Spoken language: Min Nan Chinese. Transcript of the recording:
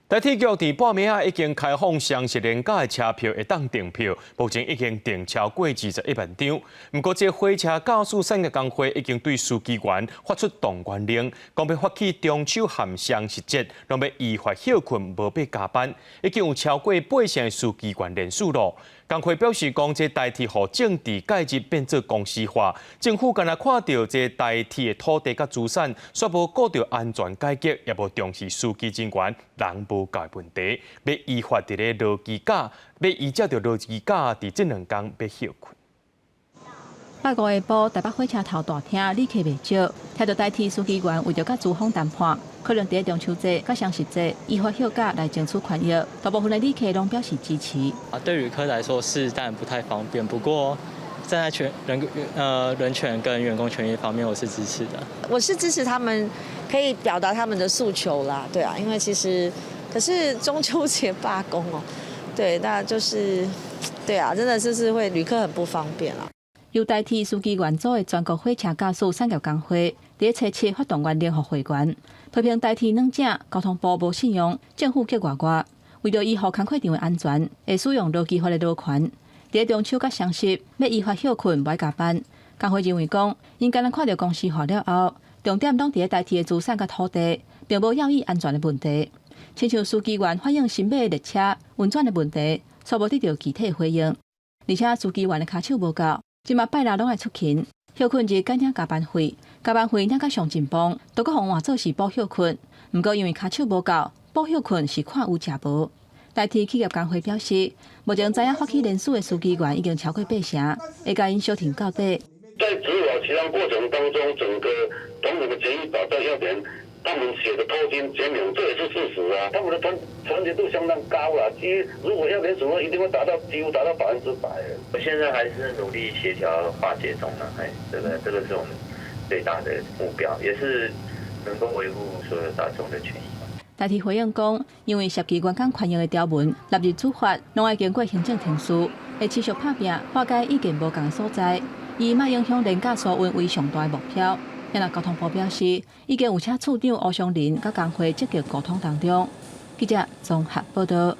台鐵局佇半暝仔已經開放雙十連假的車票會當訂票，目前已經訂超過21萬張。毋過，這火車駕駛產業工會已經對司機員發出動員令，講欲發起中秋和雙十節，攏欲依法歇睏，無欲加班。已經有超過八成的司機員連署囉。工會表示講，這台鐵予政治介入變做公司化，政府干焦看著這台鐵的土地佮資產，卻無顧著安全改革，也無重視司機人員人無夠的問題，欲依法佇咧勞基假，欲依照著勞基假佇這兩工欲歇睏。拜五下晡，台北火車頭大廳旅客袂少，聽著台鐵司機員為著佮資方談判，可能佇中秋節佮雙十節依法休假來爭取權益，大部分的旅客攏表示支持。啊，對旅客來說是當然不太方便，不過站在權人人權跟員工權益方面，我是支持的。我是支持他們可以表達他們的訴求啦，對啊，因為其實可是中秋節罷工哦，對，那就是對啊，真的就是會旅客很不方便啦。由台鐵司機員組的全國火車駕駛產業工會，佇初七發動員令予會員，批評台鐵軟正，交通部無信用，政府激外外，為著維護工課場的安全，會使用勞基法的勞權，佇中秋佮雙十欲依法歇睏，無愛加班。工會認為講，𪜶敢若看著公司化了後，重點攏佇咧台鐵的資產佮土地，並無要意安全的問題。親像司機員反映新買的列車運轉的問題，卻無得著具體回應，而且司機員的跤手無夠。這馬拜六攏愛出勤，歇睏日改領加班費，加班費領甲上緊繃，都閣予換做是補歇睏。毋過因為跤手無夠，補歇睏是看有食無。台鐵企業工會表示，目前知影發起連署的司機員已經超過八成，會共𪜶相挺到底。在執法協商過程當中，整個同仁的權益保障要點，他們寫的透清簡明，這也是事實啊。他們的團結度相當高了，其實如果要聯署，一定會達到幾乎達到100%。我現在還是努力協調化解中啦，哎，這個是我們最大的目標，也是能夠維護所有大眾的權益。台鐵回應講，因為涉及員工權益的條文納入主法，攏愛經過行政程序，會持續拍拚化解意見無仝的所在，以莫影響連假疏運為上大的目標。若交通部表示，已經有請處長吳松仁佮工會積極溝通當中。記者綜合報道。